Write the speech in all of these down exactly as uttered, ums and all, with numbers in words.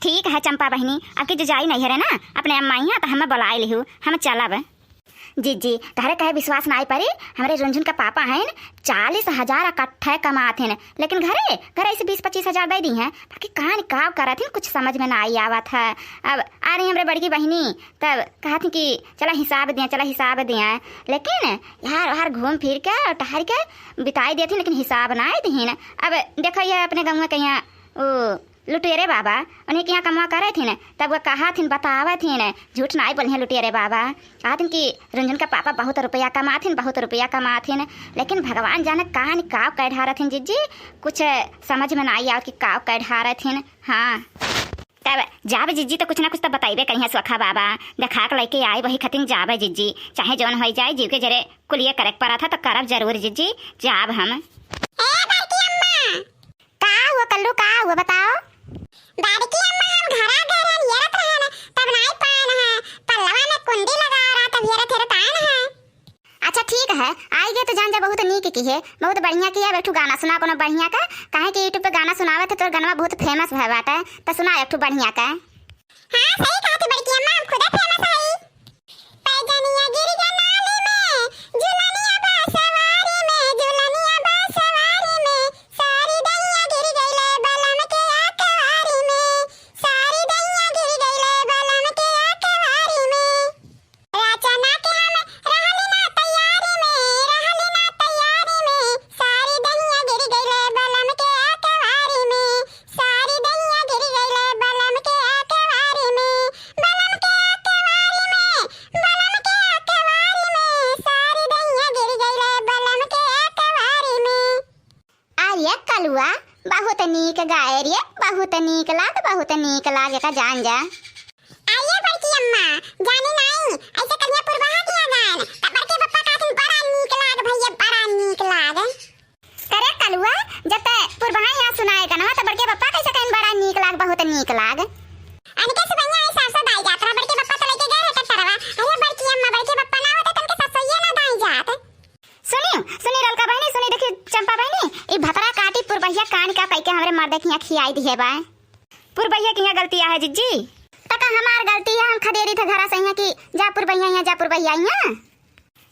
ठीक है चंपा बहिनी, अब की जो जाई नैहरे ना अपने अम्मा इहाँ, त हमें बोलाए लिहू, हम चलब। जिज्जी, तहरे कहे विश्वास नाई परी, हमरे रुनझुन का पापा हइन, चालीस हजार अकट्ठे कमात हइन, लेकिन घरे, घरे से बीस पच्चीस हजार दे दी हैं, बाकी कहाँ निकाव करत हइन, कुछ समझ में नाई आवत है। अब आ रही हमरे बड़की बहिनी, तब कहत हइन कि चला हिसाब दिया, चला हिसाब दिया, लेकिन यार, यार घूम फिर के और टहर के बिताई देत हइन, लेकिन हिसाब नाई दिहिन। अब देखो ये अपने गाँव के यहाँ, ओ, लुटेरे बाबा, उन्हीं के यहाँ कमवा करे थिन, तब वो कहा थिन, बतावे थिन, झूठ नाई बोलिहैं लुटेरे बाबा। कहा थिन कि रुनझुन का पापा बहुत रुपया कमा थिन, बहुत रुपया कमा थिन, लेकिन भगवान जाने का न काव कै ढारत हिन जिज्जी, कुछ समझ में नाई आवत कि काव कै ढारत हिन। हाँ, तब जाब जिज्जी तो कुछ ना कुछ तो बताइबे करिहैं सोखा बाबा, देखा के लेके आए वही खतिन जाबे जिज्जी, चाहे जौन होई जाए, जीव के जरे कुलिये करे के परत है तो करब जरूर जिज्जी, जाब हम। ए बड़की अम्मा, का हुआ कल्लू, का हुआ बताओ? बड़की अम्मा, हम घरा गए रहन, हेरत रहन, तब नाई पाएन है, पल्लवा में कुंडी लगा रहा, तब हेरत हेरत आएन है। अच्छा ठीक है, आई गए तो जान जा, बहुत नीक किहे, बहुत बढ़िया किहे। अब एक ठो गाना सुना कोनो बढ़िया का, काहे कि YouTube पे गाना सुनावे थे, तोर गनवा बहुत famous भय बाटे, तो सुना एक ठो बढ़िया का। हाँ, सही कहा थी बड़की अम्मा, हम खुदे famous हई। पैजनिया गिर गया नाली में, झुलनिया बा सवारी में, झुलनिया बा सवारी में, सारी दहिया गिर गईले बलम के अकवारी में, सारी दहिया गिर गईले बलम के अकवारी में। रचना के हम रहली ना तैयारी में, रहली ना तैयारी में, सारी दहिया गिर गईले बलम के अकवारी में, सारी दहिया गिर गईले बलम के अकवारी में, बलम के अकवारी में, बलम के अकवारी में, सारी दहिया गिर गईले बलम के अकवारी में। अरे कलुआ, बहुत नीक गाए रे, बहुत नीक लाग, बहुत नीक लाग, का जान जा। अरे बड़की अम्मा, जानी नाई, ऐसे कन्या पुरबहा किया गान, तब बड़के पप्पा कहथिन, "बड़ा नीक लाग भैया, बड़ा नीक लाग।" करे कलुआ, जब ते पुरबहा यहाँ सुनाए गनवा, तो बड़के पप्पा कैसे कहिन, "बड़ा नीक लाग, बहुत नीक लाग"? अनके सुबहिया आई सरसों दाई जात रहा, बड़के पप्पा तो लेके गए रहे ट्रैक्टरवा। अरे बड़की अम्मा, बड़के पप्पा ना होते, तनके सरसोइया ना दाई जात। सुनियो, सुनी ललका बहिनी, सुनी, देखी चंपा बहिनी, ई भतरा काटी पुरबहिया कान का कइके हमरे मर्दे के यहाँ खियाई दिहे बा। पुरबहिया के यहाँ गलती आहे जिज्जी? त का हमार गलती है, हम खदेरी थे घरा से यहाँ कि जा पुरबहिया यहाँ, जा पुरबहिया यहाँ?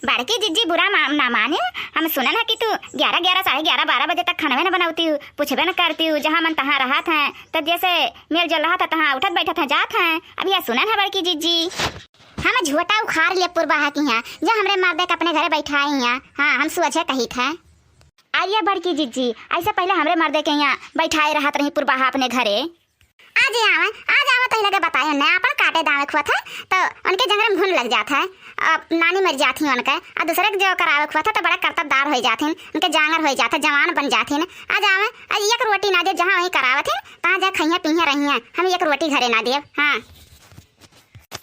बड़की जिज्जी बुरा मा-, ना मानियो, हम सुनन है कि तू ग्यारह, ग्यारह, साढ़े ग्यारह, बारह बजे तक खानवे न बनौती हूँ, पूछबे न करती हूँ, जहाँ मन तहाँ रहत हैं, त जैसे मेल जोल रहत है तहाँ उठत बैठत हैं, जात हैं। अब यह सुनन है बड़की जिज्जी। हम झोटा उखाड़ लिए पुरबाहा की यहाँ, जो हमरे मर्दे के अपने घरे बैठाए यहाँ। हाँ, हम सोझे कहित है। अरे बड़की जिज्जी, ऐसे पहले हमरे मर्दे के यहाँ बैठाए रहत रही पुरबाहा अपने घरे। आज आवे, आज आवे तो लगे बताए उन्हें, अपन काटे दावे खुआ था, तो उनके जंगरे में घुन लग जात है। अब नानी मर जात ही उनके, और दूसरे के जो करावे खुआ था, तो बड़ा करतबदार हो जात ही, उनके जांगर हो जात है, जवान बन जात ही। आज आवे, आज एक रोटी ना दे, जहाँ वहीं करावत ही, तहाँ जा खइया पीया रही है, हम एक रोटी घरे ना देब। हाँ।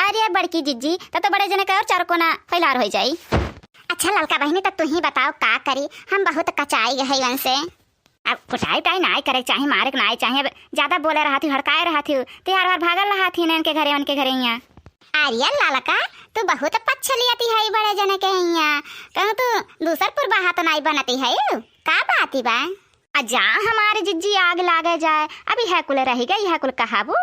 अरे बड़की जिज्जी, तब तो बड़े जने के और चार कोना फैलार हो जाई। अच्छा ललका बहिनी, तब तू ही बताओ का करी, हम बहुत कचाई गए हैं उनसे। अब कुटाई उटाई नाई करे के चाही, मारे के नाई चाही। अब ज्यादा बोले रहत ही, हड़काए रहत ही, तिहार वार भागल रहत ही ना इनके घरे, उनके घरे यहाँ। अरे ललका, तू बहुत पक्ष लियती है बड़े जने के यहाँ, कहूँ तू दूसर पुरबाहा तो नाई बनती है, का बात ही बा? आ जा हमारे जिज्जी आग लागे जाए, अभी है कुल रही गई, है कुल कहाबू,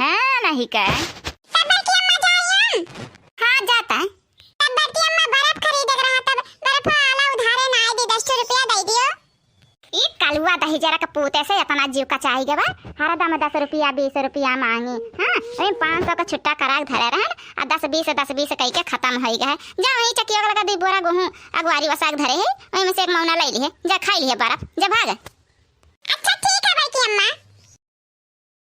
है नहीं के? तब बड़की अम्मा जाई हम। हाँ, जाता है। तब बड़की अम्मा बर्फ खरीदे के रहा, तब बर्फ वाला उधारे ना आई दी, दस ठो रुपया दे दियो। ई कलुआ दहिजरा के पूते से इतना जीव कचाई गवा, हरदम दस रुपया, बीस रुपया मांगी। हाँ, वही पाँच सौ का छुट्टा करा के धरे रहन, आ दस बीस, दस बीस कई के खत्म होई गए। जा वही चकिया के लगा दी बोरा गेहूं अगवारी वसा के धरे है, वही में से एक मौना ले लिए, जा खाई लिए बर्फ, जा भाग। अच्छा ठीक है बड़की अम्मा।